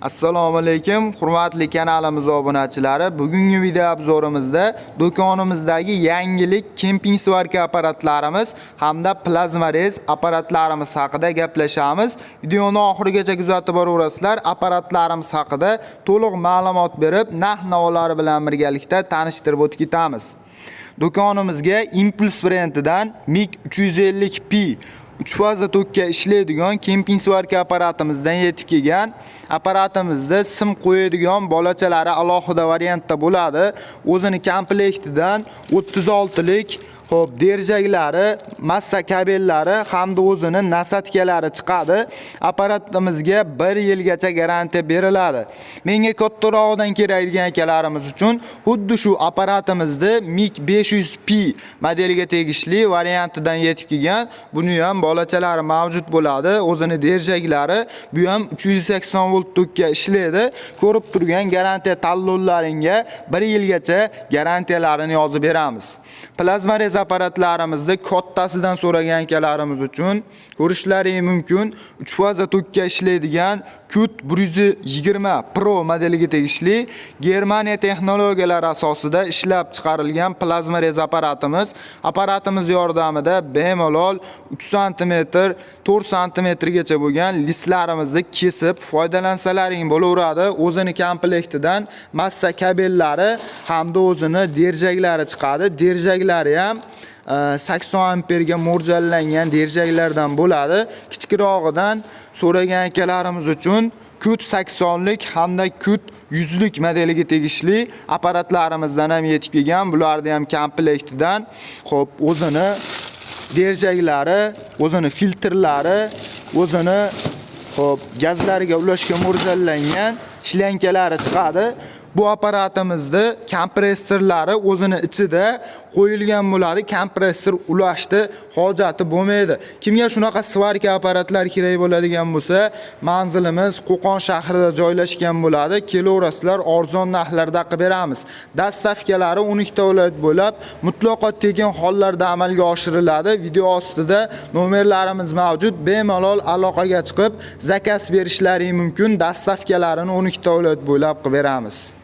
Assalomu alaykum, hurmatli kanalimiz obunachilari. Bugungi video обзор imizda do'konimizdagi yangilik kemping svarka apparatlarimiz hamda plazmarez apparatlarimiz haqida gaplashamiz. Videoni oxirigacha kuzatib boraverasizlar. Apparatlarimiz haqida to'liq ma'lumot berib, narx-navolari bilan birgalikda tanishtirib o'tib ketamiz. Do'konimizga Impuls brendidan MIG 350P 3 faza tokka ishlaydigan kemping svarka apparatimizdan yetib kelgan. Apparatimizda sim qo'yadigan bolachalari alohida variantda bo'ladi. O'zini komplektidan 36lik, xo'p, держак lari, massa kabellari hamda o'zini насадка lari chiqadi. Apparatimizga 1 yilgacha garantiya beriladi. Menga kattarog'idan kerak degan akalarimiz uchun xuddi shu apparatimizda MiG 500P modeliga tegishli variantidan yetib kelgan. Buni ham bolachalari mavjud bo'ladi. O'zini держак lari, bu ham 380 volt tokka ishlaydi. Ko'rib turgan garantiya talonlaringga 1 yilgacha garantiyalarini yozib beramiz. Plazmarez apparatlarimizda kattasidan so'ragan akalarimiz uchun ko'rishlari mumkin. 3 faza tokka ishlaydigan Qt 120 Pro modeliga tegishli Germaniya texnologiyalari asosida ishlab chiqarilgan plazmarez apparatimiz. Apparatimiz yordamida bemalol 3 sm, 4 sm gacha bo'lgan listlarimizni kesib foydalansalaring bo'laveradi. O'zini komplektidan massa kabellari hamda o'zini держак lari chiqadi. Держак lari ham 80 amperga mo'ljallangan держак lardan bo'ladi. Kichikrog'idan so'ragan akalarimiz uchun Qt 80lik hamda Qt 100lik modeliga tegishli apparatlarimizdan ham yetib kelgan. Bularni ham komplektidan, xo'p, o'zini держак lari, o'zini filtrlari, o'zini, xo'p, gazlariga ulashga mo'ljallangan shlankalari chiqadi. Bu apparatimizda kompressorlari o'zini ichida qo'yilgan bo'ladi. Kompressor ulashni hojati bo'lmaydi. Kimga shunaqa svarka apparatlar kerak bo'ladigan bo'lsa, manzilimiz Qo'qon shahrida joylashgan bo'ladi. Kelaverasizlar, arzon narxlarda qilib beramiz. Доставка lari 12 ta viloyat bo'ylab mutlaqo tekin hollarda amalga oshiriladi. Video ostida nomerlarimiz mavjud. Bemalol aloqaga chiqib, заказ berishlaring mumkin. Доставка larini 12 ta viloyat bo'ylab qilib beramiz.